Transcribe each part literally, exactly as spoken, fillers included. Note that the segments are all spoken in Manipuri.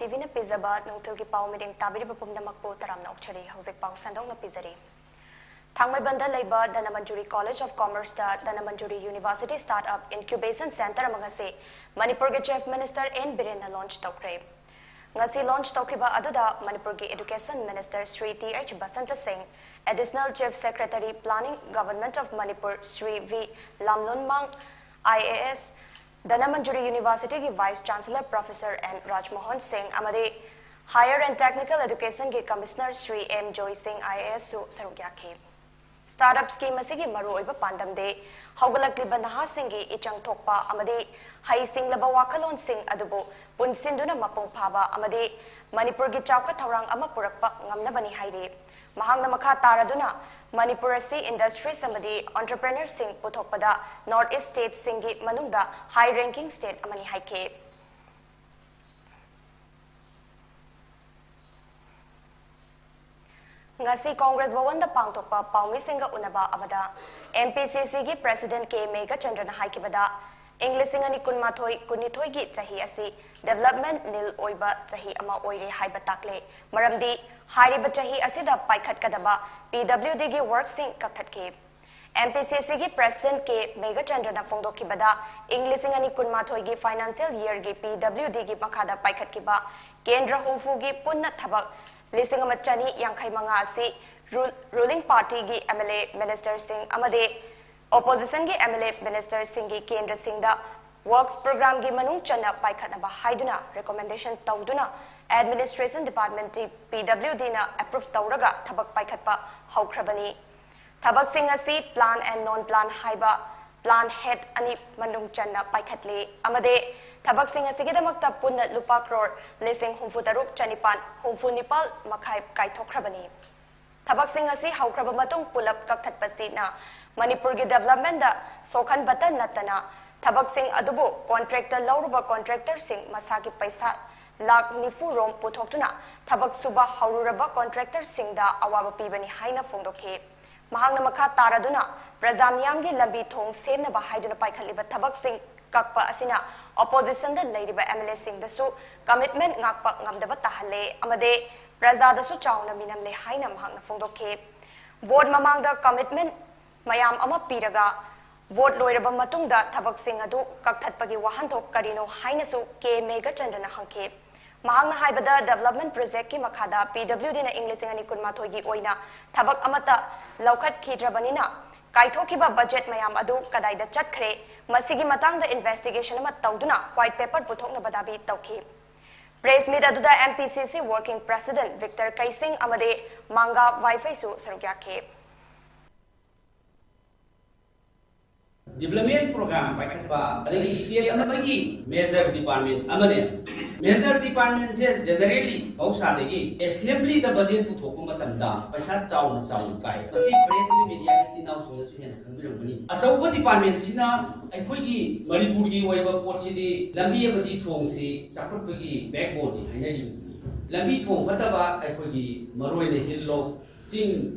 ꯇꯤꯚꯤꯅ ꯄꯤꯖꯕ ꯅꯨꯡꯊꯤꯜꯒꯤ ꯄꯥꯎ ꯃꯤꯠꯌꯦꯡ ꯇꯥꯕꯤꯔꯤꯕ ꯄꯨꯝꯅꯃꯛꯄꯨ ꯇꯔꯥꯝꯅ ꯑꯣꯛꯆꯔꯤ꯫ ꯍꯧꯖꯤꯛ ꯄꯥꯎ ꯁꯟꯗꯣꯛꯅ ꯄꯤꯖꯔꯤ꯫ ꯊꯥꯡꯃꯩꯕꯟꯗ ꯂꯩꯕ Dhanamanjuri College of Commerceꯇ Dhanamanjuri University Startup Incubation Centre ꯑꯃ ꯉꯁꯤ ꯃꯅꯤꯄꯨꯔꯒꯤ Chief Minister N ꯕꯤꯔꯦꯟꯅ launch ꯇꯧꯈ꯭ꯔꯦ꯫ ꯉꯁꯤ launch ꯇꯧꯈꯤꯕ ꯑꯗꯨꯗ ꯃꯅꯤꯄꯨꯔꯒꯤ Education Minister Shri T H Basanta Singh, Additional Chief Secretary Planning Government of Manipur Shri V Lamlonmang I A S, Dhanamanjuri Universityꯒꯤ Vice Chancellor Professor N Rajmohan Singh ꯑꯃꯗꯤ Higher and Technical Educationꯒꯤ Commissioner Shri M Joy Singh I ꯑꯦ ꯑꯦꯁꯁꯨ ꯁꯔꯨꯛ ꯌꯥꯈꯤ꯫ Startup scheme ꯑꯁꯤꯒꯤ ꯃꯔꯨꯑꯣꯏꯕ ꯄꯥꯟꯗꯝꯗꯤ ꯍꯧꯒꯠꯂꯛꯂꯤꯕ ꯅꯍꯥꯁꯤꯡꯒꯤ ꯏꯆꯪ ꯊꯣꯛꯄ ꯑꯃꯗꯤ ꯍꯩꯁꯤꯡꯂꯕ ꯋꯥꯈꯜꯂꯣꯟꯁꯤꯡ ꯑꯗꯨꯕꯨ ꯄꯨꯟꯁꯤꯟꯗꯨꯅ ꯃꯄꯨꯡ ꯐꯥꯕ ꯑꯃꯗꯤ ꯃꯅꯤꯄꯨꯔꯒꯤ ꯆꯥꯎꯈꯠ ꯊꯧꯔꯥꯡ ꯑꯃ ꯄꯨꯔꯛꯄ ꯉꯝꯅꯕꯅꯤ ꯍꯥꯏꯔꯤ꯫ ꯃꯍꯥꯛꯅ ꯃꯈꯥ ꯇꯥꯔꯗꯨꯅ ꯃꯅꯤꯄꯨꯔ ꯑꯁꯤ industries ꯑꯃꯗꯤ entrepreneurꯁꯤꯡ ꯄꯨꯊꯣꯛꯄꯗ North East stateꯁꯤꯡꯒꯤ ꯃꯅꯨꯡꯗ high ranking state ꯑꯃꯅꯤ ꯍꯥꯏꯈꯤ꯫ ꯉꯁꯤ ꯀꯣꯡꯒ꯭ꯔꯦꯁ ꯚꯋꯟꯗ ꯄꯥꯡꯊꯣꯛꯄ ꯄꯥꯎꯃꯤꯁꯤꯡꯒ ꯎꯅꯕ ꯑꯃꯗ ꯑꯦꯝ ꯄꯤ ꯁꯤ ꯁꯤꯒꯤ President ꯀꯦ ꯃꯦꯘꯆꯟꯗ꯭ꯔꯅ ꯍꯥꯏꯈꯤꯕꯗ, ꯏꯪ ꯂꯤꯁꯤꯡ ꯑꯅꯤ ꯀꯨꯟꯃꯥꯊꯣꯏ ꯀꯨꯟꯅꯤꯊꯣꯏꯒꯤ ꯆꯍꯤ ꯑꯁꯤ development nil ꯑꯣꯏꯕ ꯆꯍꯤ ꯑꯃ ꯑꯣꯏꯔꯦ ꯍꯥꯏꯕ ꯇꯥꯛꯂꯦ꯫ ꯃꯔꯝꯗꯤ ꯍꯥꯏꯔꯤꯕ ꯆꯍꯤ ꯑꯁꯤꯗ ꯄꯥꯏꯈꯠꯀꯗꯕ ꯄꯤ ꯗꯕ꯭ꯂꯤꯎ ꯗꯤꯒꯤ workꯁꯤꯡ ꯀꯛꯊꯠꯈꯤ꯫ ꯑꯦꯝ ꯄꯤ ꯁꯤ ꯁꯤꯒꯤ President ꯀꯦ ꯃꯦꯘꯆꯟꯗ꯭ꯔꯅ ꯐꯣꯡꯗꯣꯛꯈꯤꯕꯗ, ꯏꯪ ꯂꯤꯁꯤꯡ ꯑꯅꯤ ꯀꯨꯟꯃꯥꯊꯣꯏꯒꯤ financial yearꯒꯤ ꯄꯤ ꯗꯕ꯭ꯂꯤꯎ ꯗꯤꯒꯤ ꯃꯈꯥꯗ ꯄꯥꯏꯈꯠꯈꯤꯕ ꯀꯦꯟꯗ꯭ꯔ ꯍꯨꯝꯐꯨꯒꯤ ꯄꯨꯟꯅ ꯊꯕꯛ ꯂꯤꯁꯤꯡ ꯑꯃ ꯆꯅꯤ ꯌꯥꯡꯈꯩ ꯃꯉꯥ ꯑꯁꯤ ꯔꯨ-, ruling partyꯒꯤ ꯑꯦꯝ ꯑꯦꯜ ꯑꯦ ministerꯁꯤꯡ ꯑꯃꯗꯤ oppositionꯒꯤ ꯑꯦꯝ ꯑꯦꯜ ꯑꯦ ministerꯁꯤꯡꯒꯤ ꯀꯦꯟꯗ꯭ꯔꯁꯤꯡꯗ works programꯒꯤ ꯃꯅꯨꯡ ꯆꯟꯅ ꯄꯥꯏꯈꯠꯅꯕ ꯍꯥꯏꯗꯨꯅ recommendation ꯇꯧꯗꯨꯅ administration departmentꯀꯤ ꯄꯤ ꯗꯕ꯭ꯂꯤꯎ ꯗꯤꯅ approve ꯇꯧꯔꯒ ꯊꯕꯛ ꯄꯥꯏꯈꯠꯄ ꯍꯧꯈ꯭ꯔꯕꯅꯤ꯫ ꯊꯕꯛꯁꯤꯡ ꯑꯁꯤ plan and non plan ꯍꯥꯏꯕ plan head ꯑꯅꯤ ꯃꯅꯨꯡ ꯆꯟꯅ ꯄꯥꯏꯈꯠꯂꯤ ꯑꯃꯗꯤ ꯊꯕꯛꯁꯤꯡ ꯑꯁꯤꯒꯤꯗꯃꯛꯇ ꯄꯨꯟꯅ ꯂꯨꯄꯥ ꯀ꯭ꯔꯣꯔ ꯂꯤꯁꯤꯡ ꯍꯨꯝꯐꯨ ꯇꯔꯨꯛ ꯆꯅꯤꯄꯥꯟ ꯍꯨꯝꯐꯨ ꯅꯤꯄꯥꯜ ꯃꯈꯥꯏ ꯀꯥꯏꯊꯣꯛꯈ꯭ꯔꯕꯅꯤ꯫ ꯊꯕꯛꯁꯤꯡ ꯑꯁꯤ ꯍꯧꯈ꯭ꯔꯕ ꯃꯇꯨꯡ ꯄꯨꯂꯞ ꯀꯛꯊꯠꯄꯁꯤꯅ ꯃꯅꯤꯄꯨꯔꯒꯤ developmentꯗ ꯁꯣꯛꯍꯟꯕꯇ ꯅꯠꯇꯅ ꯊꯕꯛꯁꯤꯡ ꯑꯗꯨꯕꯨ contractꯇ ꯂꯧꯔꯨꯕ contractorꯁꯤꯡ ꯃꯁꯥꯒꯤ ꯄꯩꯁꯥ ꯂꯥꯈ ꯅꯤꯐꯨ ꯔꯣꯝ ꯄꯨꯊꯣꯛꯇꯨꯅ ꯊꯕꯛ ꯁꯨꯕ ꯍꯧꯔꯨꯔꯕ contractorꯁꯤꯡꯗ ꯑꯋꯥꯕ ꯄꯤꯕꯅꯤ ꯍꯥꯏꯅ ꯐꯣꯡꯗꯣꯛꯈꯤ꯫ ꯃꯍꯥꯛꯅ ꯃꯈꯥ ꯇꯥꯔꯗꯨꯅ ꯄ꯭ꯔꯖꯥ ꯃꯤꯌꯥꯝꯒꯤ ꯂꯝꯕꯤ ꯊꯣꯡ ꯁꯦꯝꯅꯕ ꯍꯥꯏꯗꯨꯅ ꯄꯥꯏꯈꯠꯂꯤꯕ ꯊꯕꯛꯁꯤꯡ ꯀꯛꯄ ꯑꯁꯤꯅ ꯑꯣꯄꯣꯖꯤꯁꯟꯗ ꯂꯩꯔꯤꯕ ꯑꯦꯝ ꯑꯦꯜ ꯑꯦꯁꯤꯡꯗꯁꯨ ꯀꯃꯤꯠꯃꯦꯟ ꯉꯥꯛꯄ ꯉꯝꯗꯕ ꯇꯥꯍꯜꯂꯦ ꯑꯃꯗꯤ ꯄ꯭ꯔꯖꯥꯗꯁꯨ ꯆꯥꯎꯅ ꯃꯤꯅꯝꯂꯦ ꯍꯥꯏꯅ ꯃꯍꯥꯛꯅ ꯐꯣꯡꯗꯣꯛꯈꯤ꯫ ꯚꯣꯠ ꯃꯃꯥꯡꯗ ꯀꯃꯤꯠꯃꯦꯟ ꯃꯌꯥꯝ ꯑꯃ ꯄꯤꯔꯒ ꯚꯣꯠ ꯂꯣꯏꯔꯕ ꯃꯇꯨꯡꯗ ꯊꯕꯛꯁꯤꯡ ꯑꯗꯨ ꯀꯛꯊꯠꯄꯒꯤ ꯋꯥꯍꯟꯊꯣꯛ ꯀꯔꯤꯅꯣ ꯍꯥꯏꯅꯁꯨ ꯀꯦ ꯃꯦꯘꯆꯟꯗ꯭ꯔꯅ ꯍꯪꯈꯤ꯫ ꯃꯍꯥꯛꯅ ꯍꯥꯏꯕꯗ, ꯗꯦꯕꯂꯞꯃꯦꯟ ꯄ꯭ꯔꯣꯖꯦꯛꯀꯤ ꯃꯈꯥꯗ ꯄꯤ ꯗꯕ꯭ꯂꯤꯎ ꯗꯤꯅ ꯏꯪ ꯂꯤꯁꯤꯡ ꯑꯅꯤ ꯀꯨꯟꯃꯥꯊꯣꯏꯒꯤ ꯑꯣꯏꯅ ꯊꯕꯛ ꯑꯃꯠꯇ ꯂꯧꯈꯠꯈꯤꯗ꯭ꯔꯕꯅꯤꯅ, ꯀꯥꯏꯊꯣꯛꯈꯤꯕ ꯕꯖꯦꯠ ꯃꯌꯥꯝ ꯑꯗꯨ ꯀꯗꯥꯏꯗ ꯆꯠꯈ꯭ꯔꯦ? ꯃꯁꯤꯒꯤ ꯃꯇꯥꯡꯗ ꯏꯟꯚꯦꯁꯇꯤꯒꯦꯁꯟ ꯑꯃ ꯇꯧꯗꯨꯅ ꯋꯥꯏꯠ ꯄꯦꯄꯔ ꯄꯨꯊꯣꯛꯅꯕ ꯗꯥꯕꯤ ꯇꯧꯈꯤ꯫ ꯄ꯭ꯔꯦꯁ ꯃꯤꯠ ꯑꯗꯨꯗ ꯑꯦꯝ ꯄꯤ ꯁꯤ ꯁꯤ ꯋꯥꯔꯀꯤꯡ ꯄ꯭ꯔꯦꯁꯤꯗꯦꯟꯠ ꯚꯤꯛꯇꯔ ꯀꯩꯁꯤꯡ ꯑꯃꯗꯤ ꯃꯥꯡꯒꯥ ꯋꯥꯏꯐꯩꯁꯨ ꯁꯔꯨꯛ ꯌꯥꯈꯤ꯫ ꯗꯤꯕ꯭ꯂꯞꯃꯦꯟ ꯄ꯭ꯔꯣꯒ꯭ꯔꯥꯝ ꯄꯥꯏꯈꯠꯄ ꯑꯗꯒꯤ ꯁ꯭ꯇꯦꯠ ꯑꯃꯒꯤ ꯃꯦꯖꯔ ꯗꯤꯄꯥꯔꯠꯃꯦꯟ ꯑꯃꯅꯦ꯫ ꯃꯦꯖꯔ ꯗꯤꯄꯥꯔꯠꯃꯦꯟꯁꯦ ꯖꯦꯅꯔꯦꯜꯂꯤ ꯃꯍꯧꯁꯥꯗꯒꯤ ꯑꯦꯁꯦꯝꯕ꯭ꯂꯤꯗ ꯕꯖꯦꯠ ꯄꯨꯊꯣꯛꯄ ꯃꯇꯝꯗ ꯄꯩꯁꯥ ꯆꯥꯎꯅ ꯆꯥꯎꯅ ꯀꯥꯏ꯫ ꯃꯁꯤ ꯄ꯭ꯔꯦꯁ ꯃꯤꯗꯤꯌꯥꯒꯤ ꯏꯆꯤꯟ ꯏꯅꯥꯎꯁꯤꯡꯅꯁꯨ ꯍꯦꯟꯅ ꯈꯪꯕꯤꯔꯝꯒꯅꯤ꯫ ꯑꯆꯧꯕ ꯗꯤꯄꯥꯔꯠꯃꯦꯟꯁꯤꯅ ꯑꯩꯈꯣꯏꯒꯤ ꯃꯅꯤꯄꯨꯔꯒꯤ ꯑꯣꯏꯕ ꯄꯣꯠꯁꯤꯗꯤ ꯂꯝꯕꯤ ꯑꯃꯗꯤ ꯊꯣꯡꯁꯤ ꯆꯥꯎꯈꯠꯄꯒꯤ ꯕꯦꯛꯕꯣꯟꯅꯤ ꯍꯥꯏꯅꯔꯤꯕꯗꯨꯅꯤ꯫ ꯂꯝꯕꯤ ꯊꯣꯡ ꯐꯠꯇꯕ ꯑꯩꯈꯣꯏꯒꯤ ꯃꯔꯨꯑꯣꯏꯅ ꯍꯤꯜ ꯂꯣꯛ, ꯆꯤꯡ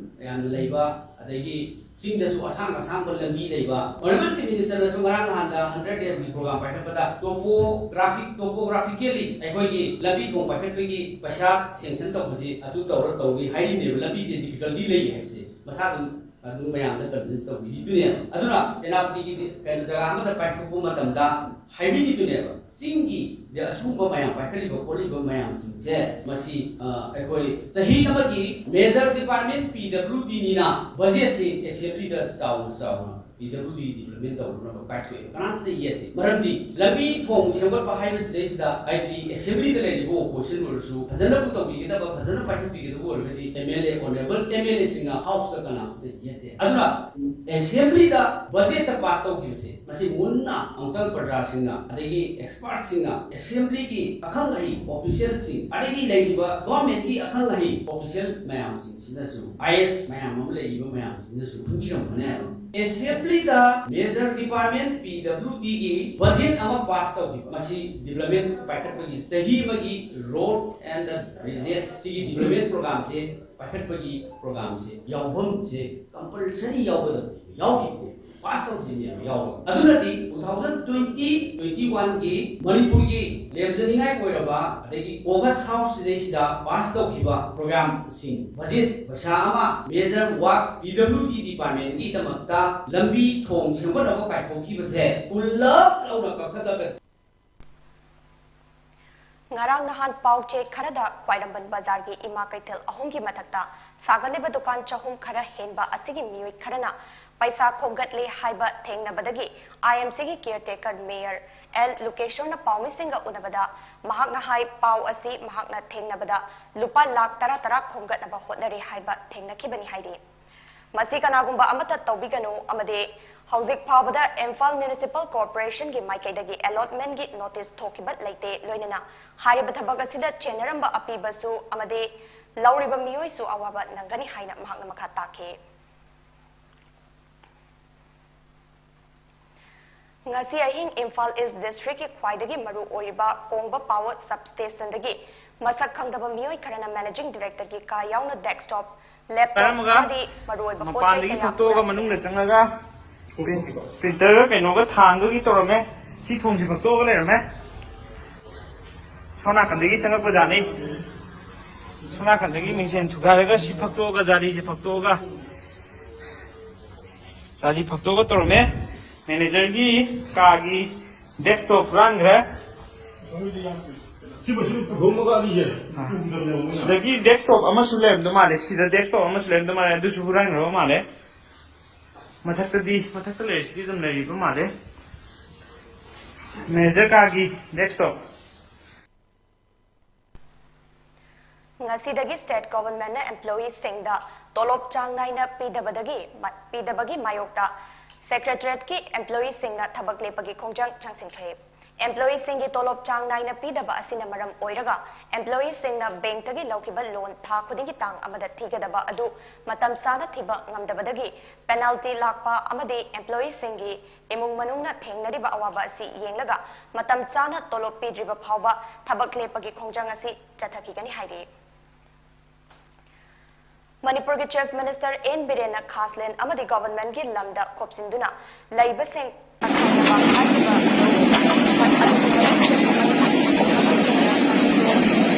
ꯌꯥꯝꯅ ꯂꯩꯕ, ꯑꯗꯒꯤ ꯆꯤꯡꯗꯁꯨ ꯑꯁꯥꯡ ꯑꯁꯥꯡꯕ ꯂꯝꯕꯤ ꯂꯩꯕ꯫ ꯑꯣꯅꯔꯦꯕꯜ ꯆꯤꯐ ꯃꯤꯅꯤꯁꯇꯔꯅꯁꯨ ꯉꯔꯥꯡ ꯅꯍꯥꯟꯗ ꯍꯟꯗ꯭ꯔꯦꯠ ꯗꯦꯖꯀꯤ ꯄ꯭ꯔꯣꯒ꯭ꯔꯥꯝ ꯄꯥꯏꯈꯠꯄꯗ ꯇꯣꯄꯣꯒ꯭ꯔꯥꯐꯤꯛ ꯇꯣꯄꯣꯒ꯭ꯔꯥꯐꯤꯀꯦꯜꯂꯤ ꯑꯩꯈꯣꯏꯒꯤ ꯂꯝꯕꯤ ꯊꯣꯡ ꯄꯥꯏꯈꯠꯄꯒꯤ ꯄꯩꯁꯥ ꯁꯦꯡꯁꯟ ꯇꯧꯕꯁꯤ ꯑꯗꯨ ꯇꯧꯔ ꯇꯧꯅꯤ ꯍꯥꯏꯔꯤꯅꯦꯕ꯫ ꯂꯝꯕꯤꯁꯦ ꯗꯤꯐꯤꯀꯜꯇꯤ ꯂꯩ ꯍꯥꯏꯕꯁꯦ ꯃꯁꯥ ꯑꯗꯨꯝ ꯑꯗꯨꯝ ꯃꯌꯥꯝꯗ ꯀꯟꯚꯤꯟꯁ ꯇꯧꯕꯤꯔꯤꯗꯨꯅꯦꯕ꯫ ꯑꯗꯨꯅ ꯁꯦꯅꯥꯄꯇꯤꯒꯤ ꯀꯩꯅꯣ ꯖꯒꯥ ꯑꯃꯗ ꯄꯥꯏꯊꯣꯛꯄ ꯃꯇꯝꯗ ꯍꯥꯏꯕꯤꯔꯤꯗꯨꯅꯦꯕ꯫ ꯆꯤꯡꯒꯤ ꯑꯁꯤꯒꯨꯝꯕ ꯃꯌꯥꯝ ꯄꯥꯏꯈꯠꯂꯤꯕ ꯈꯣꯠꯂꯤꯕ ꯃꯌꯥꯝꯁꯤꯡꯁꯦ ꯃꯁꯤ ꯑ, ꯑꯩꯈꯣꯏ ꯆꯍꯤ ꯑꯃꯒꯤ ꯃꯦꯖꯔ ꯗꯤꯄꯥꯔꯠꯃꯦꯟ ꯄꯤ ꯗꯕ꯭ꯂꯤꯎ ꯗꯤꯅꯤꯅ ꯕꯖꯦꯠꯁꯤ ꯑꯦꯁꯦꯝꯕ꯭ꯂꯤꯗ ꯆꯥꯎꯅ ꯆꯥꯎꯅ ꯄꯤ ꯗꯕ꯭ꯂꯤꯎ ꯗꯤ ꯗꯤꯄꯥꯔꯠꯃꯦꯟ ꯇꯧꯅꯅꯕ ꯀꯥꯏꯊꯣꯛꯑꯦ꯫ ꯀꯅꯥꯝꯇꯅ ꯌꯦꯠꯇꯦ꯫ ꯃꯔꯝꯗꯤ ꯂꯝꯕꯤ ꯊꯣꯡ ꯁꯦꯝꯒꯠꯄ ꯍꯥꯏꯕꯁꯤꯗꯩꯁꯤꯗ ꯍꯥꯏꯗꯤ ꯑꯦꯁꯦꯝꯕ꯭ꯂꯤꯗ ꯂꯩꯔꯤꯕ ꯑꯣꯄꯣꯖꯤꯁꯟ ꯑꯣꯏꯔꯁꯨ ꯐꯖꯅꯕꯨ ꯇꯧꯕꯤꯒꯗꯕ, ꯐꯖꯅ ꯄꯥꯏꯈꯠꯄꯤꯒꯗꯕ ꯑꯣꯏꯔꯒꯗꯤ M L A, honourable M L ꯑꯦꯁꯤꯡꯅ ꯍꯥꯎꯁꯇ ꯀꯅꯥꯝꯇꯅ ꯌꯦꯠꯇꯦ꯫ ꯑꯗꯨꯅ ꯑꯦꯁꯦꯝꯕ꯭ꯂꯤꯗ ꯕꯖꯦꯠꯇ ꯄꯥꯁ ꯇꯧꯈꯤꯕꯁꯦ ꯃꯁꯤ ꯃꯨꯟꯅ ꯑꯃꯨꯛꯇꯪ ꯄ꯭ꯔꯖꯥꯁꯤꯡꯅ ꯑꯗꯒꯤ ꯑꯦꯛꯁꯄꯥꯔꯠꯁꯤꯡꯅ ꯑꯦꯁꯦꯝꯕ꯭ꯂꯤꯒꯤ ꯑꯈꯪ ꯑꯍꯩ ꯑꯣꯐꯤꯁꯤꯌꯦꯜꯁꯤꯡ ꯑꯗꯒꯤ ꯂꯩꯔꯤꯕ ꯒꯣꯔꯃꯦꯟꯒꯤ ꯑꯈꯪ ꯑꯍꯩ ꯑꯣꯐꯤꯁꯤꯌꯦꯜ ꯃꯌꯥꯝꯁꯤꯡꯁꯤꯅꯁꯨ, ꯑꯥꯏ ꯑꯦꯁ ꯃꯌꯥꯝ ꯑꯃ ꯂꯩꯔꯤꯕ ꯃꯌꯥꯝꯁꯤꯡꯅꯁꯨ ꯈꯪꯕꯤꯔꯝꯒꯅꯦꯕ꯫ ꯑꯦꯁꯦꯝꯕ꯭ꯂꯤꯗ ꯃꯦꯖꯔ ꯗꯤꯄꯥꯔꯠꯃꯦꯟ ꯄꯤ ꯗꯕ꯭ꯂꯤꯎ ꯗꯤꯒꯤ ꯕꯖꯦꯠ ꯑꯃ ꯄꯥꯁ ꯇꯧꯈꯤꯕ ꯃꯁꯤ ꯗꯤꯕ꯭ꯂꯞꯃꯦꯟ ꯄꯥꯏꯈꯠꯄꯒꯤ ꯆꯍꯤ ꯑꯃꯒꯤ ꯔꯣꯗ ꯑꯦꯟ ꯕ꯭ꯔꯤꯖꯦꯁ ꯁꯤꯒꯤ ꯗꯤꯕ꯭ꯂꯞꯃꯦꯟ ꯄ꯭ꯔꯣꯒ꯭ꯔꯥꯝꯁꯦ ꯄꯥꯏꯈꯠꯄꯒꯤ ꯄ꯭ꯔꯣꯒ꯭ꯔꯥꯝꯁꯦ ꯌꯥꯎꯐꯝꯁꯦ ꯀꯝꯄꯜꯁꯔꯤ ꯌꯥꯎꯒꯗꯕꯅꯤ, ꯌꯥꯎꯔꯤꯕꯅꯦ꯫ ꯄꯥꯁ ꯇꯧꯈꯤꯕ ꯃꯌꯥꯝ ꯌꯥꯎꯕ ꯑꯗꯨꯅꯗꯤ ꯇꯨ ꯊꯥꯎꯖꯟ ꯇ꯭ꯋꯦꯟꯇꯤ ꯇ꯭ꯋꯦꯟꯇꯤ ꯋꯥꯟꯒꯤ ꯃꯅꯤꯄꯨꯔꯒꯤ ꯂꯦꯝꯖꯅꯤꯡꯉꯥꯏ ꯑꯣꯏꯔꯕ ꯑꯗꯒꯤ ꯑꯣꯒꯁ ꯍꯥꯎꯁꯁꯤꯗꯩꯁꯤꯗ ꯄꯥꯁ ꯇꯧꯈꯤꯕ ꯄ꯭ꯔꯣꯒ꯭ꯔꯥꯝꯁꯤꯡ ꯕꯖꯦꯠ ꯄꯩꯁꯥ ꯑꯃ ꯃꯦꯖꯔ ꯋꯥꯔꯛ ꯄꯤ ꯗꯕ꯭ꯂꯤꯎ ꯗꯤ ꯗꯤꯄꯥꯔꯠꯃꯦꯟꯒꯤꯗꯃꯛꯇ ꯂꯝꯕꯤ ꯊꯣꯡ ꯁꯦꯝꯒꯠꯅꯕ ꯀꯥꯏꯊꯣꯛꯈꯤꯕꯁꯦ ꯄꯨꯜꯂꯞ ꯂꯧꯅ ꯀꯛꯊꯠꯂꯒ ꯉꯔꯥꯡ ꯅꯍꯥꯟ ꯄꯥꯎ ꯆꯦ ꯈꯔꯗ ꯈ꯭ꯋꯥꯏꯔꯝꯕꯟ ꯕꯖꯥꯔꯒꯤ ꯏꯃꯥ ꯀꯩꯊꯦꯜ ꯑꯍꯨꯝꯒꯤ ꯃꯊꯛꯇ ꯁꯥꯒꯠꯂꯤꯕ ꯗꯨꯀꯥꯟ ꯆꯍꯨꯝ ꯈꯔ ꯍꯦꯟꯕ ꯑꯁꯤꯒꯤ ꯃꯤꯑꯣꯏ ꯈꯔꯅ ꯄꯩꯁꯥ ꯈꯣꯝꯒꯠꯂꯦ ꯍꯥꯏꯕ ꯊꯦꯡꯅꯕꯗꯒꯤ ꯑꯥꯏ ꯑꯦꯝ ꯁꯤꯒꯤ ꯀꯤꯌꯔꯇꯦꯀꯔ ꯃꯦꯌꯔ ꯑꯦꯜ ꯂꯨꯀꯦꯁꯣꯔꯅ ꯄꯥꯎꯃꯤꯁꯤꯡꯒ ꯎꯅꯕꯗ ꯃꯍꯥꯛꯅ ꯍꯥꯏ ꯄꯥꯎ ꯑꯁꯤ ꯃꯍꯥꯛꯅ ꯊꯦꯡꯅꯕꯗ ꯂꯨꯄꯥ ꯂꯥꯈ ꯇꯔꯥ ꯇꯔꯥ ꯈꯣꯝꯒꯠꯅꯕ ꯍꯣꯠꯅꯔꯤ ꯍꯥꯏꯕ ꯊꯦꯡꯅꯈꯤꯕꯅꯤ ꯍꯥꯏꯔꯤ꯫ ꯃꯁꯤ ꯀꯅꯥꯒꯨꯝꯕ ꯑꯃꯠꯇ ꯇꯧꯕꯤꯒꯅꯨ ꯑꯃꯗꯤ ꯍꯧꯖꯤꯛ ꯐꯥꯎꯕꯗ ꯏꯝꯐꯥꯜ ꯃ꯭ꯌꯨꯅꯤꯁꯤꯄꯥꯜ ꯀꯣꯔꯄꯣꯔꯦꯁꯟꯒꯤ ꯃꯥꯏꯀꯩꯗꯒꯤ ꯑꯦꯂꯣꯠꯃꯦꯟꯒꯤ ꯅꯣꯇꯤꯁ ꯊꯣꯛꯈꯤꯕ ꯂꯩꯇꯦ, ꯂꯣꯏꯅꯅ ꯍꯥꯏꯔꯤꯕ ꯊꯕꯛ ꯑꯁꯤꯗ ꯆꯦꯟꯅꯔꯝꯕ ꯑꯄꯤꯕꯁꯨ ꯑꯃꯗꯤ ꯂꯧꯔꯤꯕ ꯃꯤꯑꯣꯏꯁꯨ ꯑꯋꯥꯕ ꯅꯪꯒꯅꯤ ꯍꯥꯏꯅ ꯃꯍꯥꯛꯅ ꯃꯈꯥ ꯇꯥꯈꯤ꯫ ꯉꯁꯤ ꯑꯍꯤꯡ ꯏꯝꯐꯥꯜ ꯏꯁ ꯗꯤꯁꯇ꯭ꯔꯤꯛꯀꯤ ꯈ꯭ꯋꯥꯏꯗꯒꯤ ꯃꯔꯨ ꯑꯣꯏꯔꯤꯕ ꯀꯣꯡꯕ ꯄꯥꯋꯔ ꯁꯕꯁ꯭ꯇꯦꯁꯟꯗꯒꯤ ꯃꯁꯛ ꯈꯪꯗꯕ ꯃꯤꯑꯣꯏ ꯈꯔꯅ ꯃꯦꯅꯦꯖꯤꯡ ꯗꯤꯔꯦꯛꯇꯔꯒꯤ ꯀꯥ ꯌꯥꯎꯅ ꯗꯦꯁꯛꯇꯣꯞ, ꯂꯦꯞꯇꯣꯞ ꯄꯥꯏꯔꯝꯃꯒ ꯑꯃꯗꯤ ꯃꯔꯨꯑꯣꯏꯕ ꯄꯣꯠ ꯆꯩ ꯃꯄꯥꯟꯗꯒꯤ ꯀꯌꯥ ꯐꯛꯇꯣꯛꯑꯒ ꯍꯨꯔꯥꯟꯈ꯭ꯔꯦ꯫ ꯃꯅꯨꯡꯗ ꯆꯪꯉꯒ ꯄ꯭ꯔꯤꯟ- ꯄ꯭ꯔꯤꯟꯇꯔꯒ ꯀꯩꯅꯣꯒ ꯊꯥꯡꯒꯒꯤ ꯇꯧꯔꯝꯃꯦ꯫ ꯁꯤ ꯊꯣꯡꯁꯤ ꯐꯛꯇꯣꯛꯑꯒ ꯂꯩꯔꯝꯃꯦ꯫ ꯁꯣꯝ ꯅꯥꯀꯟꯗꯒꯤ ꯆꯪꯉꯛꯄ ꯖꯥꯠꯅꯤ꯫ ꯁꯣꯝ ꯅꯥꯀꯟꯗꯒꯤ ꯃꯤꯡꯁꯦꯟ ꯊꯨꯒꯥꯏꯔꯒ ꯁꯤ ꯐꯛꯇꯣꯛꯑꯒ, ꯖꯥꯂꯤꯁꯦ ꯐꯛꯇꯣꯛꯑꯒ, ꯖꯥꯂꯤ ꯐꯛꯇꯣꯛꯑꯒ ꯇꯧꯔꯝꯃꯦ꯫ ꯃꯦꯅꯦꯖꯔꯒꯤ ꯀꯥꯒꯤ ꯗꯦꯁꯛꯇꯣꯞ ꯍꯨꯔꯥꯟꯈ꯭ꯔꯦ꯫ ꯁꯤꯗꯒꯤ ꯗꯦꯁꯛꯇꯣꯞ ꯑꯃꯁꯨ ꯂꯩꯔꯝꯗꯧ ꯃꯥꯜꯂꯦ꯫ ꯁꯤꯗ ꯗꯦꯁꯛꯇꯣꯞ ꯑꯃꯁꯨ ꯂꯩꯔꯝꯗꯧ ꯃꯥꯜꯂꯦ꯫ ꯑꯗꯨꯁꯨ ꯍꯨꯔꯥꯟꯈ꯭ꯔꯕ ꯃꯥꯜꯂꯦ꯫ ꯃꯊꯛꯇꯗꯤ, ꯃꯊꯛꯇ ꯂꯩꯔꯤꯁꯤꯗꯤ ꯑꯗꯨꯝ ꯂꯩꯔꯤꯕ ꯃꯥꯜꯂꯦ꯫ ꯃꯦꯅꯦꯖꯔ ꯀꯥꯒꯤ ꯗꯦꯁꯛꯇꯣꯞ꯫ ꯉꯁꯤꯗꯒꯤ ꯁ꯭ꯇꯦꯠ ꯒꯣꯚꯔꯟꯃꯦꯟꯠꯅ ꯑꯦꯝꯄ꯭ꯂꯣꯌꯤꯁꯤꯡꯗ ꯇꯣꯂꯣꯞ ꯆꯥꯡ ꯅꯥꯏꯅ ꯄꯤꯗꯕꯗꯒꯤ, ꯄꯤꯗꯕꯒꯤ ꯃꯥꯌꯣꯛꯇ ꯁꯦꯀ꯭ꯔꯦꯇꯔꯤꯌꯦꯠꯀꯤ ꯑꯦꯝꯄ꯭ꯂꯣꯌꯤꯁꯤꯡꯅ ꯊꯕꯛ ꯂꯦꯞꯄꯒꯤ ꯈꯣꯡꯖꯪ ꯆꯪꯁꯤꯟꯈ꯭ꯔꯦ꯫ ꯑꯦꯝꯄ꯭ꯂꯣꯌꯤꯁꯤꯡꯒꯤ ꯇꯣꯂꯣꯞ ꯆꯥꯡ ꯅꯥꯏꯅ ꯄꯤꯗꯕ ꯑꯁꯤꯅ ꯃꯔꯝ ꯑꯣꯏꯔꯒ ꯑꯦꯝꯄ꯭ꯂꯣꯌꯤꯁꯤꯡꯅ ꯕꯦꯡꯛꯇꯒꯤ ꯂꯧꯈꯤꯕ ꯂꯣꯟ ꯊꯥ ꯈꯨꯗꯤꯡꯒꯤ ꯇꯥꯡ ꯑꯃꯗ ꯊꯤꯒꯗꯕ ꯑꯗꯨ ꯃꯇꯝ ꯆꯥꯅ ꯊꯤꯕ ꯉꯝꯗꯕꯗꯒꯤ ꯄꯦꯅꯥꯜꯇꯤ ꯂꯥꯛꯄ ꯑꯃꯗꯤ ꯑꯦꯝꯄ꯭ꯂꯣꯌꯤꯁꯤꯡꯒꯤ ꯏꯃꯨꯡ ꯃꯅꯨꯡꯅ ꯊꯦꯡꯅꯔꯤꯕ ꯑꯋꯥꯕ ꯑꯁꯤ ꯌꯦꯡꯂꯒ ꯃꯇꯝ ꯆꯥꯅ ꯇꯣꯂꯣꯞ ꯄꯤꯗ꯭ꯔꯤꯕ ꯐꯥꯎꯕ ꯊꯕꯛ ꯂꯦꯞꯄꯒꯤ ꯈꯣꯡꯖꯪ ꯑꯁꯤ ꯆꯠꯊꯈꯤꯒꯅꯤ ꯍꯥꯏꯔꯤ꯫ ꯃꯅꯤꯄꯨꯔꯒꯤ Chief Minister N ꯕꯤꯔꯦꯟꯅ ꯈꯥꯁꯂꯦꯟ ꯑꯃꯗꯤ governmentꯀꯤ ꯂꯝꯗ ꯈꯣꯞꯆꯤꯟꯗꯨꯅ ꯂꯩꯕꯁꯤꯡ ꯇꯛꯈꯥꯏꯅꯕ ꯍꯥꯏꯔꯤꯕ ꯃꯔꯨꯑꯣꯏꯕ ꯈꯣꯡꯆꯠ ꯑꯗꯨꯒꯤ ꯃꯔꯨꯑꯣꯏꯕ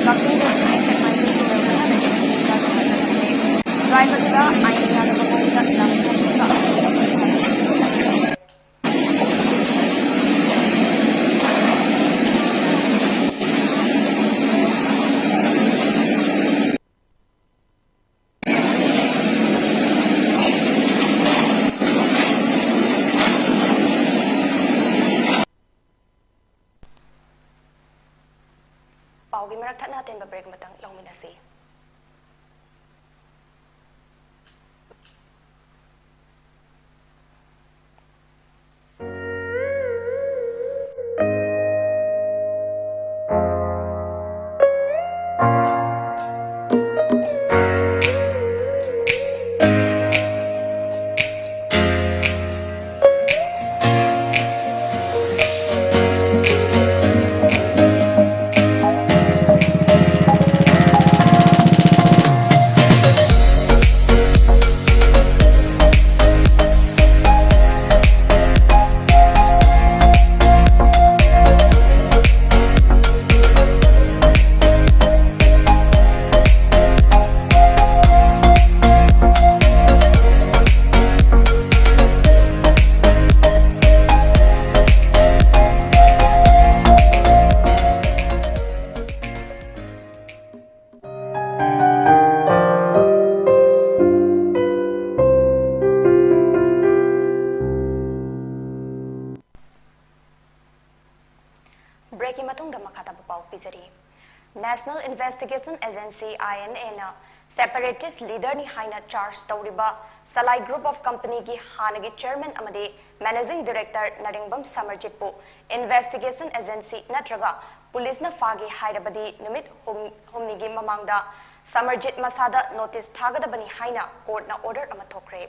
ꯀꯛꯆꯤꯡ district ꯁꯦꯛꯃꯥꯏ ꯇꯨꯔꯦꯜ ꯃꯌꯥꯗ ꯆꯠꯅꯈ꯭ꯔꯦ꯫ Drive ꯑꯗꯨꯗ ꯑꯥꯏꯟ ꯌꯥꯗꯕ ꯃꯑꯣꯡꯗ ꯂꯝ ꯊꯣꯛꯄ ꯄꯥꯎꯒꯤ ꯃꯔꯛ ꯊꯠꯅ ꯑꯇꯦꯟꯕ break ꯑꯃꯇꯪ ꯂꯧꯃꯤꯟꯅꯁꯤ꯫ Breakꯀꯤ ꯃꯇꯨꯡꯗ ꯃꯈꯥ ꯇꯥꯕ ꯄꯥꯎ ꯄꯤꯖꯔꯤ꯫ National Investigation Agency, INAꯅ separatist leaderꯅꯤ ꯍꯥꯏꯅ charge ꯇꯧꯔꯤꯕ Salai Group of Companyꯒꯤ ꯍꯥꯟꯅꯒꯤ chairman ꯑꯃꯗꯤ managing director ꯅꯔꯤꯡꯕꯝ ꯁꯃꯔꯖꯤꯠꯄꯨ investigation agency ꯅꯠꯇ꯭ꯔꯒ policeꯅ ꯐꯥꯒꯦ ꯍꯥꯏꯔꯕꯗꯤ ꯅꯨꯃꯤꯠ ꯍꯨꯝ-, ꯍꯨꯝꯅꯤꯒꯤ ꯃꯃꯥꯡꯗ ꯁꯃꯔꯖꯤꯠ ꯃꯁꯥꯗ notice ꯊꯥꯒꯗꯕꯅꯤ ꯍꯥꯏꯅ courtꯅ order ꯑꯃ ꯊꯣꯛꯈ꯭ꯔꯦ꯫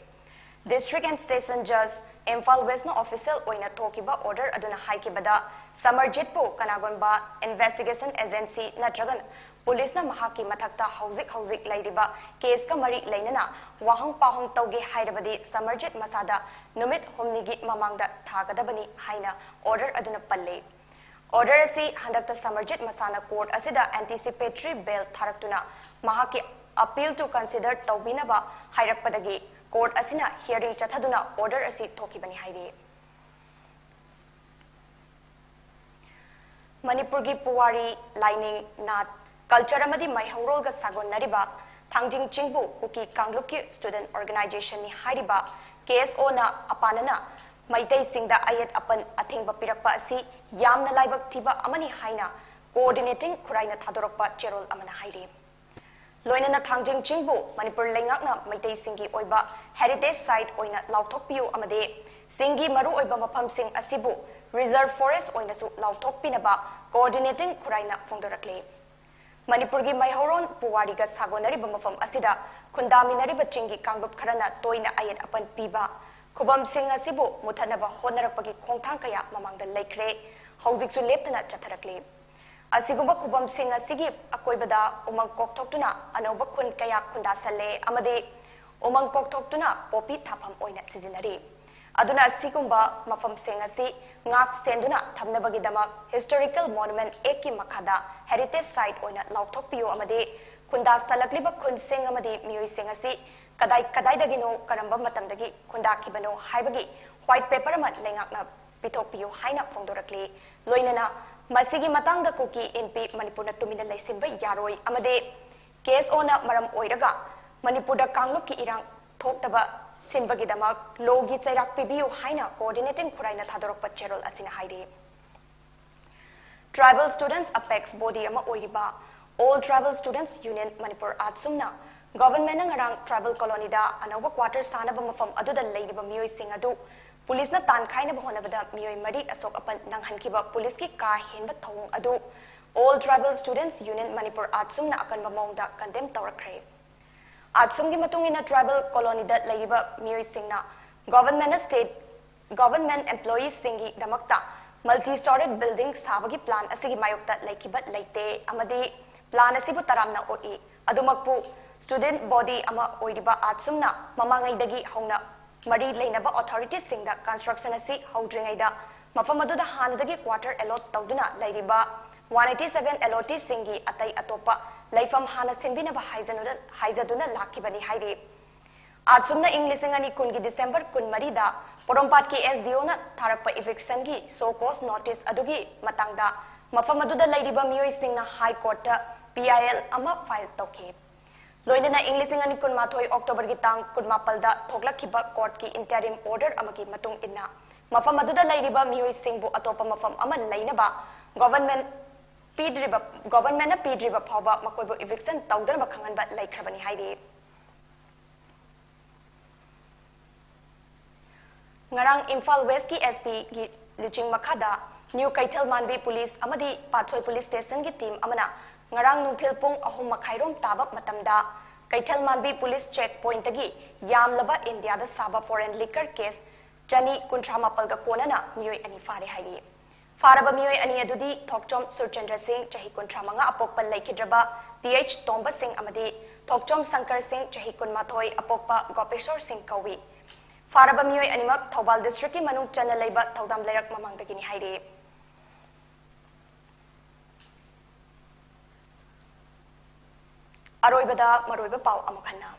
District and Session Judge, Imphal Westꯅ official ꯑꯣꯏꯅ ꯊꯣꯛꯈꯤꯕ order ꯑꯗꯨꯅ ꯍꯥꯏꯈꯤꯕꯗ, ꯁꯃꯔꯖꯤꯠꯄꯨ ꯀꯅꯥꯒꯨꯝꯕ investigation agency ꯅꯠꯇ꯭ꯔꯒꯅ ꯄꯨꯂꯤꯁꯅ ꯃꯍꯥꯛꯀꯤ ꯃꯊꯛꯇ ꯍꯧꯖꯤꯛ ꯍꯧꯖꯤꯛ ꯂꯩꯔꯤꯕ ꯀꯦꯁꯀ ꯃꯔꯤ ꯂꯩꯅꯅ ꯋꯥꯍꯪ ꯄꯥꯎꯍꯪ ꯇꯧꯒꯦ ꯍꯥꯏꯔꯕꯗꯤ ꯁꯃꯔꯖꯤꯠ ꯃꯁꯥꯗ ꯅꯨꯃꯤꯠ ꯍꯨꯝꯅꯤꯒꯤ ꯃꯃꯥꯡꯗ ꯊꯥꯒꯗꯕꯅꯤ ꯍꯥꯏꯅ ꯑꯣꯔꯗꯔ ꯑꯗꯨꯅ ꯄꯜꯂꯤ꯫ ꯑꯣꯔꯗꯔ ꯑꯁꯤ ꯍꯟꯗꯛꯇ ꯁꯃꯔꯖꯤꯠ ꯃꯁꯥꯅ ꯀꯣꯔꯠ ꯑꯁꯤꯗ anticipatory bail ꯊꯥꯔꯛꯇꯨꯅ ꯃꯍꯥꯛꯀꯤ appeal to consider ꯇꯧꯕꯤꯅꯕ ꯍꯥꯏꯔꯛꯄꯗꯒꯤ ꯀꯣꯔꯠ ꯑꯁꯤꯅ hearing ꯆꯠꯊꯗꯨꯅ ꯑꯣꯔꯗꯔ ꯑꯁꯤ ꯊꯣꯛꯈꯤꯕꯅꯤ ꯍꯥꯏꯔꯤ꯫ ꯃꯅꯤꯄꯨꯔꯒꯤ ꯄꯨꯋꯥꯔꯤ, ꯂꯥꯏꯅꯤꯡ, ꯅꯥꯠ, ꯀꯜꯆꯔ ꯑꯃꯗꯤ ꯃꯩꯍꯧꯔꯣꯜꯒ ꯁꯥꯒꯣꯟꯅꯔꯤꯕ ꯊꯥꯡꯖꯤꯡ ꯆꯤꯡꯕꯨ ꯀꯨꯀꯤ ꯀꯥꯡꯂꯨꯞꯀꯤ ꯁ꯭ꯇꯨꯗꯦꯟꯠ ꯑꯣꯔꯒꯅꯥꯏꯖꯦꯁꯟꯅꯤ ꯍꯥꯏꯔꯤꯕ ꯀꯦ ꯑꯦꯁ ꯑꯣꯅ ꯑꯄꯥꯅꯅ ꯃꯩꯇꯩꯁꯤꯡꯗ ꯑꯌꯦꯠ ꯑꯄꯟ ꯑꯊꯤꯡꯕ ꯄꯤꯔꯛꯄ ꯑꯁꯤ ꯌꯥꯝꯅ ꯂꯥꯏꯕꯛ ꯊꯤꯕ ꯑꯃꯅꯤ ꯍꯥꯏꯅ ꯀꯣꯑꯣꯔꯗꯤꯅꯦꯇꯤꯡ ꯈꯨꯔꯥꯏꯅ ꯊꯥꯗꯣꯔꯛꯄ ꯆꯦꯔꯣꯜ ꯑꯃꯅ ꯍꯥꯏꯔꯤ꯫ ꯂꯣꯏꯅꯅ ꯊꯥꯡꯖꯤꯡ ꯆꯤꯡꯕꯨ ꯃꯅꯤꯄꯨꯔ ꯂꯩꯉꯥꯛꯅ ꯃꯩꯇꯩꯁꯤꯡꯒꯤ ꯑꯣꯏꯕ ꯍꯦꯔꯤꯇꯦꯖ ꯁꯥꯏꯠ ꯑꯣꯏꯅ ꯂꯥꯎꯊꯣꯛꯄꯤꯌꯨ ꯑꯃꯗꯤ ꯆꯤꯡꯒꯤ ꯃꯔꯨꯑꯣꯏꯕ ꯃꯐꯝꯁꯤꯡ ꯑꯁꯤꯕꯨ ꯔꯤꯖꯔꯚ ꯐꯣꯔꯦꯁ ꯑꯣꯏꯅꯁꯨ ꯂꯥꯎꯊꯣꯛꯄꯤꯅꯕ ꯀꯣꯑꯣꯔꯗꯤꯅꯦꯇꯤꯡ ꯈꯨꯔꯥꯏꯅ ꯐꯣꯡꯗꯣꯔꯛꯂꯤ꯫ ꯃꯅꯤꯄꯨꯔꯒꯤ ꯃꯩꯍꯧꯔꯣꯟ ꯄꯨꯋꯥꯔꯤꯒ ꯁꯥꯒꯣꯟꯅꯔꯤꯕ ꯃꯐꯝ ꯑꯁꯤꯗ ꯈꯨꯟꯗꯥꯃꯤꯟꯅꯔꯤꯕ ꯆꯤꯡꯒꯤ ꯀꯥꯡꯂꯨꯞ ꯈꯔꯅ ꯇꯣꯏꯅ ꯑꯌꯦꯠ ꯑꯄꯟ ꯄꯤꯕ, ꯈꯨꯕꯝꯁꯤꯡ ꯑꯁꯤꯕꯨ ꯃꯨꯊꯠꯅꯕ ꯍꯣꯠꯅꯔꯛꯄꯒꯤ ꯈꯣꯡꯊꯥꯡ ꯀꯌꯥ ꯃꯃꯥꯡꯗ ꯂꯩꯈ꯭ꯔꯦ, ꯍꯧꯖꯤꯛꯁꯨ ꯂꯦꯞꯇꯅ ꯆꯠꯊꯔꯛꯂꯤ꯫ ꯑꯁꯤꯒꯨꯝꯕ ꯈꯨꯕꯝꯁꯤꯡ ꯑꯁꯤꯒꯤ ꯑꯀꯣꯏꯕꯗ ꯎꯃꯪ ꯀꯣꯛꯊꯣꯛꯇꯨꯅ ꯑꯅꯧꯕ ꯈꯨꯟ ꯀꯌꯥ ꯈꯨꯟꯗꯥꯁꯜꯂꯦ ꯑꯃꯗꯤ ꯎꯃꯪ ꯀꯣꯛꯊꯣꯛꯇꯨꯅ ꯄꯣꯄꯤ ꯊꯥꯐꯝ ꯑꯣꯏꯅ ꯁꯤꯖꯤꯟꯅꯔꯤ꯫ ꯑꯗꯨꯅ ꯑꯁꯤꯒꯨꯝꯕ ꯃꯐꯝꯁꯤꯡ ꯑꯁꯤ ꯉꯥꯛ ꯁꯦꯟꯗꯨꯅ ꯊꯝꯅꯕꯒꯤꯗꯃꯛ ꯍꯤꯁꯇꯣꯔꯤꯀꯦꯜ ꯃꯣꯅꯨꯃꯦꯟꯠ ꯑꯦꯛꯀꯤ ꯃꯈꯥꯗ ꯍꯦꯔꯤꯇꯦꯖ ꯁꯥꯏꯠ ꯑꯣꯏꯅ ꯂꯥꯎꯊꯣꯛꯄꯤꯌꯨ ꯑꯃꯗꯤ ꯈꯨꯟꯗꯥꯁꯜꯂꯛꯂꯤꯕ ꯈꯨꯟꯁꯤꯡ ꯑꯃꯗꯤ ꯃꯤꯑꯣꯏꯁꯤꯡ ꯑꯁꯤ ꯀꯗꯥꯏ ꯀꯗꯥꯏꯗꯒꯤꯅꯣ, ꯀꯔꯝꯕ ꯃꯇꯝꯗꯒꯤ ꯈꯨꯟꯗꯥꯈꯤꯕꯅꯣ ꯍꯥꯏꯕꯒꯤ ꯋꯥꯏꯠ ꯄꯦꯄꯔ ꯑꯃ ꯂꯩꯉꯥꯛꯅ ꯄꯤꯊꯣꯛꯄꯤꯌꯨ ꯍꯥꯏꯅ ꯐꯣꯡꯗꯣꯔꯛꯂꯤ꯫ ꯂꯣꯏꯅꯅ ꯃꯁꯤꯒꯤ ꯃꯇꯥꯡꯗ ꯀꯨꯀꯤ ꯏꯟꯄꯤ ꯃꯅꯤꯄꯨꯔꯅ ꯇꯨꯃꯤꯟꯅ ꯂꯩꯁꯤꯟꯕ ꯌꯥꯔꯣꯏ ꯑꯃꯗꯤ ꯀꯦ ꯑꯦꯁ ꯑꯣꯅ ꯃꯔꯝ ꯑꯣꯏꯔꯒ ꯃꯅꯤꯄꯨꯔꯗ ꯀꯥꯡꯂꯨꯞꯀꯤ ꯏꯔꯥꯡ ꯊꯣꯛꯇꯕ ꯁꯤꯟꯕꯒꯤꯗꯃꯛ ꯂꯣꯒꯤ ꯆꯩꯔꯥꯛ ꯄꯤꯕꯤꯌꯨ ꯍꯥꯏꯅ ꯀꯣꯑꯣꯔꯗꯤꯅꯦꯇꯤꯡ ꯈꯨꯔꯥꯏꯅ ꯊꯥꯗꯣꯔꯛꯄ ꯆꯦꯔꯣꯜ ꯑꯁꯤꯅ ꯍꯥꯏꯔꯤ꯫ ꯇ꯭ꯔꯥꯏꯕꯦꯜ ꯁ꯭ꯇꯨꯗꯦꯟꯠꯁ ꯑꯄꯦꯛꯁ ꯕꯣꯗꯤ ꯑꯃ ꯑꯣꯏꯔꯤꯕ ꯑꯣꯜ ꯇ꯭ꯔꯥꯏꯕꯦꯜ ꯁ꯭ꯇꯨꯗꯦꯟꯠꯁ ꯌꯨꯅꯤꯌꯟ ꯃꯅꯤꯄꯨꯔ, ꯑꯥꯠꯁꯨꯝꯅ ꯒꯚꯔꯟꯃꯦꯟꯠꯅ ꯉꯔꯥꯡ ꯇ꯭ꯔꯥꯏꯕꯦꯜ ꯀꯣꯂꯣꯅꯤꯗ ꯑꯅꯧꯕ ꯀ꯭ꯋꯥꯇꯔ ꯁꯥꯅꯕ ꯃꯐꯝ ꯑꯗꯨꯗ ꯂꯩꯔꯤꯕ ꯃꯤꯑꯣꯏꯁꯤꯡ ꯑꯗꯨ ꯄꯨꯂꯤꯁꯅ ꯇꯥꯟꯈꯥꯏꯅꯕ ꯍꯣꯠꯅꯕꯗ ꯃꯤꯑꯣꯏ ꯃꯔꯤ ꯑꯁꯣꯛ ꯑꯄꯟ ꯅꯪꯍꯟꯈꯤꯕ ꯄꯨꯂꯤꯁꯀꯤ ꯀꯥ ꯍꯦꯟꯕ ꯊꯧꯑꯣꯡ ꯑꯗꯨ ꯑꯣꯜ ꯇ꯭ꯔꯥꯏꯕꯦꯜ ꯁ꯭ꯇꯨꯗꯦꯟꯠꯁ ꯌꯨꯅꯤꯌꯟ ꯃꯅꯤꯄꯨꯔ, ꯑꯥꯠꯁꯨꯝꯅ ꯑꯀꯟꯕ ꯃꯑꯣꯡꯗ ꯀꯟꯗꯦꯝ ꯇꯧꯔꯛꯈ꯭ꯔꯦ꯫ ꯑꯥꯠꯁꯨꯝꯒꯤ ꯃꯇꯨꯡ ꯏꯟꯅ ꯇ꯭ꯔꯥꯏꯕꯦꯜ ꯀꯣꯂꯣꯅꯤꯗ ꯂꯩꯔꯤꯕ ꯃꯤꯑꯣꯏꯁꯤꯡꯅ ꯒꯚꯔꯟꯃꯦꯟꯠꯅ ꯁ꯭ꯇꯦꯠ ꯒꯚꯔꯟꯃꯦꯟꯠ ꯑꯦꯝꯄ꯭ꯂꯣꯌꯤꯁꯤꯡꯒꯤꯗꯃꯛꯇ ꯃꯜꯇꯤ ꯁ꯭ꯇꯣꯔꯤꯗ ꯕꯤꯜꯗꯤꯡ ꯁꯥꯕꯒꯤ ꯄ꯭ꯂꯥꯟ ꯑꯁꯤꯒꯤ ꯃꯥꯌꯣꯛꯇ ꯂꯩꯈꯤꯕ ꯂꯩꯇꯦ ꯑꯃꯗꯤ ꯄ꯭ꯂꯥꯟ ꯑꯁꯤꯕꯨ ꯇꯔꯥꯝꯅ ꯑꯣꯛꯏ꯫ ꯑꯗꯨꯃꯛꯄꯨ, ꯁ꯭ꯇꯨꯗꯦꯟꯠ ꯕꯣꯗꯤ ꯑꯃ ꯑꯣꯏꯔꯤꯕ ꯑꯥꯖꯁꯨꯝꯅ ꯃꯃꯥꯡꯉꯩꯗꯒꯤ ꯍꯧꯅ ꯃꯔꯤ ꯂꯩꯅꯕ ꯑꯣꯊꯣꯔꯤꯇꯤꯁꯤꯡꯗ ꯀꯟꯁꯇ꯭ꯔꯛꯁꯟ ꯑꯁꯤ ꯍꯧꯗ꯭ꯔꯤꯉꯩꯗ ꯃꯐꯝ ꯑꯗꯨꯗ ꯍꯥꯟꯅꯗꯒꯤ ꯀ꯭ꯋꯥꯇꯔ ꯑꯦꯂꯣꯠ ꯇꯧꯗꯨꯅ ꯂꯩꯔꯤꯕ ꯋꯥꯟ ꯑꯩꯠꯇꯤ ꯁꯚꯦꯟ ꯑꯦꯂꯣꯇꯤꯁꯤꯡꯒꯤ ꯑꯇꯩ ꯑꯇꯣꯞꯄ ꯂꯩꯐꯝ ꯍꯥꯟꯅ ꯁꯤꯟꯕꯤꯅꯕ ꯍꯥꯏꯖꯅꯨꯗ-, ꯍꯥꯏꯖꯗꯨꯅ ꯂꯥꯛꯈꯤꯕꯅꯤ ꯍꯥꯏꯔꯤ꯫ ꯑꯥꯖꯁꯨꯝꯅ ꯏꯪ ꯂꯤꯁꯤꯡ ꯑꯅꯤ ꯀꯨꯟꯒꯤ ꯗꯤꯁꯦꯝꯕꯔ ꯀꯨꯟꯃꯔꯤꯗ ꯄꯣꯔꯣꯝꯄꯥꯠꯀꯤ ꯑꯦꯁ ꯗꯤ ꯑꯣꯅ ꯊꯥꯔꯛꯄ ꯏꯚꯤꯛꯁꯟꯒꯤ ꯁꯣ ꯀꯣꯁ ꯅꯣꯇꯤꯁ ꯑꯗꯨꯒꯤ ꯃꯇꯥꯡꯗ ꯃꯐꯝ ꯑꯗꯨꯗ ꯂꯩꯔꯤꯕ ꯃꯤꯑꯣꯏꯁꯤꯡꯅ ꯍꯥꯏ ꯀꯣꯔꯠꯇ ꯄꯤ ꯑꯥꯏ ꯑꯦꯜ ꯑꯃ ꯐꯥꯏꯜ ꯇꯧꯈꯤ꯫ ꯂꯣꯏꯅꯅ ꯏꯪ ꯂꯤꯁꯤꯡ ꯑꯅꯤ ꯀꯨꯟꯃꯥꯊꯣꯏ ꯑꯣꯛꯇꯣꯕꯔꯒꯤ ꯇꯥꯡ ꯀꯨꯟꯃꯥꯄꯜꯗ ꯊꯣꯛꯂꯛꯈꯤꯕ ꯀꯣꯔꯠꯀꯤ ꯏꯟꯇꯔꯤꯝ ꯑꯣꯔꯗꯔ ꯑꯃꯒꯤ ꯃꯇꯨꯡ ꯏꯟꯅ ꯃꯐꯝ ꯑꯗꯨꯗ ꯂꯩꯔꯤꯕ ꯃꯤꯑꯣꯏꯁꯤꯡꯕꯨ ꯑꯇꯣꯞꯄ ꯃꯐꯝ ꯑꯃ ꯂꯩꯅꯕ ꯒꯣꯚꯔꯟꯃꯦꯟꯠ ꯄꯤꯗ꯭ꯔꯤꯕ, ꯒꯣꯚꯔꯟꯃꯦꯟꯠꯅ ꯄꯤꯗ꯭ꯔꯤꯕ ꯐꯥꯎꯕ ꯃꯈꯣꯏꯕꯨ ꯏꯚꯤꯛꯁꯟ ꯇꯧꯗꯅꯕ ꯈꯪꯍꯟꯕ ꯂꯩꯈ꯭ꯔꯕꯅꯤ ꯍꯥꯏꯔꯤ꯫ ꯉꯔꯥꯡ ꯏꯝꯐꯥꯜ ꯋꯦꯁꯀꯤ ꯑꯦꯁ ꯄꯤꯒꯤ ꯂꯨꯆꯤꯡ ꯃꯈꯥꯗ ꯅ꯭ꯌꯨ ꯀꯩꯊꯦꯜ ꯃꯥꯟꯕꯤ ꯄꯨꯂꯤꯁ ꯑꯃꯗꯤ ꯄꯥꯠꯁꯣꯏ ꯄꯨꯂꯤꯁ ꯁ꯭ꯇꯦꯁꯟꯒꯤ ꯇꯤꯝ ꯑꯃꯅ ꯉꯔꯥꯡ ꯅꯨꯡꯊꯤꯜ ꯄꯨꯡ ꯑꯍꯨꯝ ꯃꯈꯥꯏꯔꯣꯝ ꯇꯥꯕ ꯃꯇꯝꯗ ꯀꯩꯊꯦꯜ ꯃꯥꯟꯕꯤ ꯄꯨꯂꯤꯁ ꯆꯦꯛ ꯄꯣꯏꯟꯠꯇꯒꯤ ꯌꯥꯝꯂꯕ ꯏꯟꯗꯤꯌꯥꯗ ꯁꯥꯕ ꯐꯣꯔꯦꯟ ꯂꯤꯀꯔ ꯀꯦꯁ ꯆꯅꯤ ꯀꯨꯟꯊ꯭ꯔꯥ ꯃꯥꯄꯜꯒ ꯀꯣꯟꯅꯅ ꯃꯤꯑꯣꯏ ꯑꯅꯤ ꯐꯥꯔꯦ ꯍꯥꯏꯔꯤ꯫ ꯐꯥꯔꯕ ꯃꯤꯑꯣꯏ ꯑꯅꯤ ꯑꯗꯨꯗꯤ ꯊꯣꯛꯆꯣꯝ ꯁꯨꯔꯆꯟꯗ꯭ꯔ ꯁꯤꯡ, ꯆꯍꯤ ꯀꯨꯟꯊ꯭ꯔꯥ ꯃꯉꯥ, ꯑꯄꯣꯛꯄ ꯂꯩꯈꯤꯗ꯭ꯔꯕ ꯇꯤ ꯑꯩꯆ ꯇꯣꯝꯕ ꯁꯤꯡ ꯑꯃꯗꯤ ꯊꯣꯛꯆꯣꯝ ꯁꯪꯀꯔ ꯁꯤꯡ, ꯆꯍꯤ ꯀꯨꯟꯃꯥꯊꯣꯏ, ꯑꯄꯣꯛꯄ ꯒꯣꯄꯦꯁꯣꯔ ꯁꯤꯡ ꯀꯧꯏ꯫ ꯐꯥꯔꯕ ꯃꯤꯑꯣꯏ ꯑꯅꯤꯃꯛ ꯊꯧꯕꯥꯜ ꯗꯤꯁꯇ꯭ꯔꯤꯛꯀꯤ ꯃꯅꯨꯡ ꯆꯟꯅ ꯂꯩꯕ ꯊꯧꯗꯥꯝ ꯂꯩꯔꯛ ꯃꯃꯥꯡꯗꯒꯤꯅꯤ ꯍꯥꯏꯔꯤ꯫ ꯑꯔꯣꯏꯕꯗ ꯃꯔꯨꯑꯣꯏꯕ ꯄꯥꯎ ꯑꯃꯨꯛ ꯍꯟꯅ꯫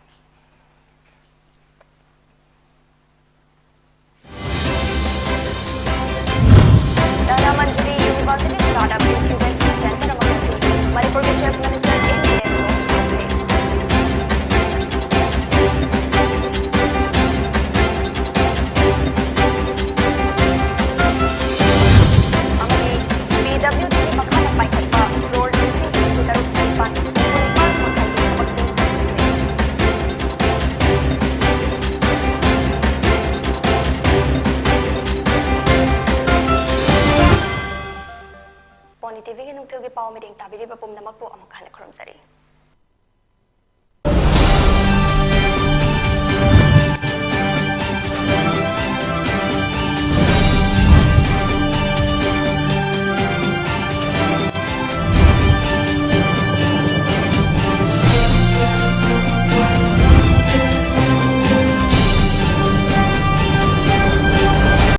Dhanamanjuri university startup incubation centre ꯑꯃ ꯀꯧꯏ꯫ ꯃꯅꯤꯄꯨꯔꯒꯤ chief minister N Biren launch ꯇꯧꯈ꯭ꯔꯦ꯫ ꯑꯃꯗꯤ ꯄꯤ ꯗꯕ꯭ꯂꯤꯎ ꯗꯤꯒꯤ ꯃꯈꯥꯗ ꯄꯥꯏꯈꯠꯄ ꯀ꯭ꯔꯣꯔ ꯂꯤꯁꯤꯡ ꯍꯨꯝꯐꯨ ꯇꯔꯨꯛ ꯆꯥꯅꯤꯄꯥꯟ ꯍꯨꯝꯐꯨ ꯅꯤꯄꯥꯟ ꯄꯥꯡꯊꯣꯛꯄꯒꯤ ꯊꯕꯛꯁꯤꯡ ꯄꯥꯡꯊꯣꯛꯈ꯭ꯔꯦ꯫ ꯄꯣꯅꯤ ꯇꯤꯚꯤꯒꯤ ꯅꯨꯡꯊꯤꯜꯒꯤ ꯄꯥꯎ ꯃꯤꯠꯌꯦꯡ ꯇꯥꯕꯤꯔꯤꯕ ꯄꯨꯝꯅꯃꯛꯄꯨ ꯑꯃꯨꯛ ꯍꯟꯅ ꯈꯨꯔꯨꯝꯖꯔꯤ꯫